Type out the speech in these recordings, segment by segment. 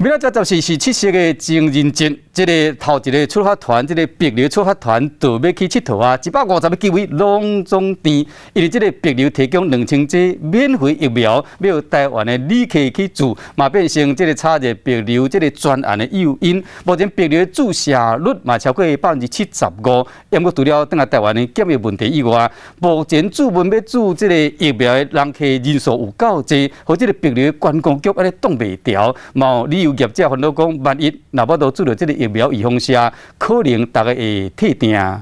明仔載14是七夕的情人節，這个頭一个出發團，這个帛琉出發團就欲去𨑨迌啊！150個機位攏總訂，因為這个帛琉提供2000劑免費疫苗，欲予台灣的旅客去注，嘛變成這个炒熱帛琉這个專案的誘因。目前帛琉的注射率嘛超過75%，毋過除了轉來台灣的檢疫問題以外，目前注文欲注這个疫苗的人客人數有夠濟，予這个帛琉觀光局按呢擋袂牢，嘛有旅遊業者煩惱講，萬一若無法度注著這个疫苗預防射，可能逐家會退訂。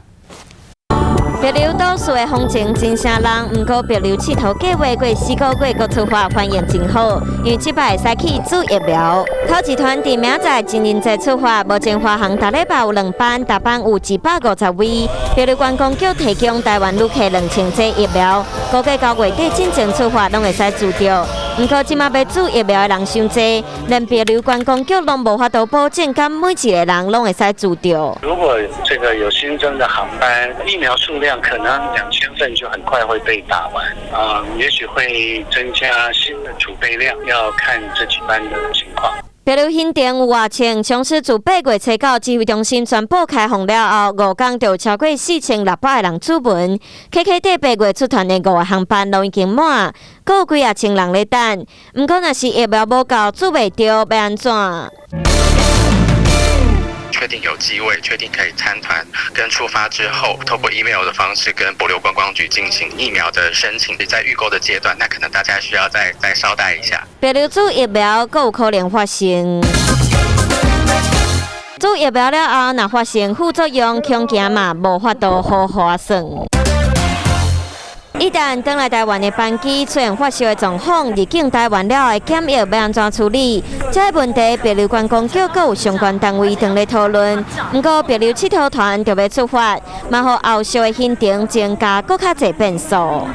帛琉島嶼的風情真吸人，毋過帛琉𨑨迌計畫過4個月閣出發，反應真好，因為這擺會使去注疫苗。頭一團佇明仔載情人節出發，目前華航逐禮拜有兩班，逐班有150位。帛琉觀光局提供台灣旅客2000劑疫苗，估計9月底進前出發，攏會使注著。毋過這馬欲注疫苗的人傷濟，連帛琉觀光局攏無法度保證，敢每一个人攏會使注著。如果這個有新增的航班，疫苗數量可能2000份就很快會被打完，啊，也許會增加新的儲備量，要看這幾班的情況。帛琉行程有偌長，上次自8月初9指揮中心宣布開放了後，5工就有超過4600個人注文。KK 底8月出團的五個航班攏已經滿，閣有幾仔千人咧等。毋過若是疫苗無夠，注袂著，欲按怎？確定有機位，確定可以參團，跟出發之後，透過 email 的方式跟帛琉觀光局進行疫苗的申請。在預購的階段，那可能大家需要再稍待一下。帛琉注疫苗閣有可能發生，注疫苗了後，若發生副作用，恐驚嘛無法度好好算。一旦轉來台灣的班機出現發燒的狀況，入境台灣了後的檢疫欲按怎處理？這个問題，帛琉觀光局閣有相關單位正咧討論。毋過，帛琉𨑨迌團就欲出發，嘛予後續的行程增加閣較濟變數。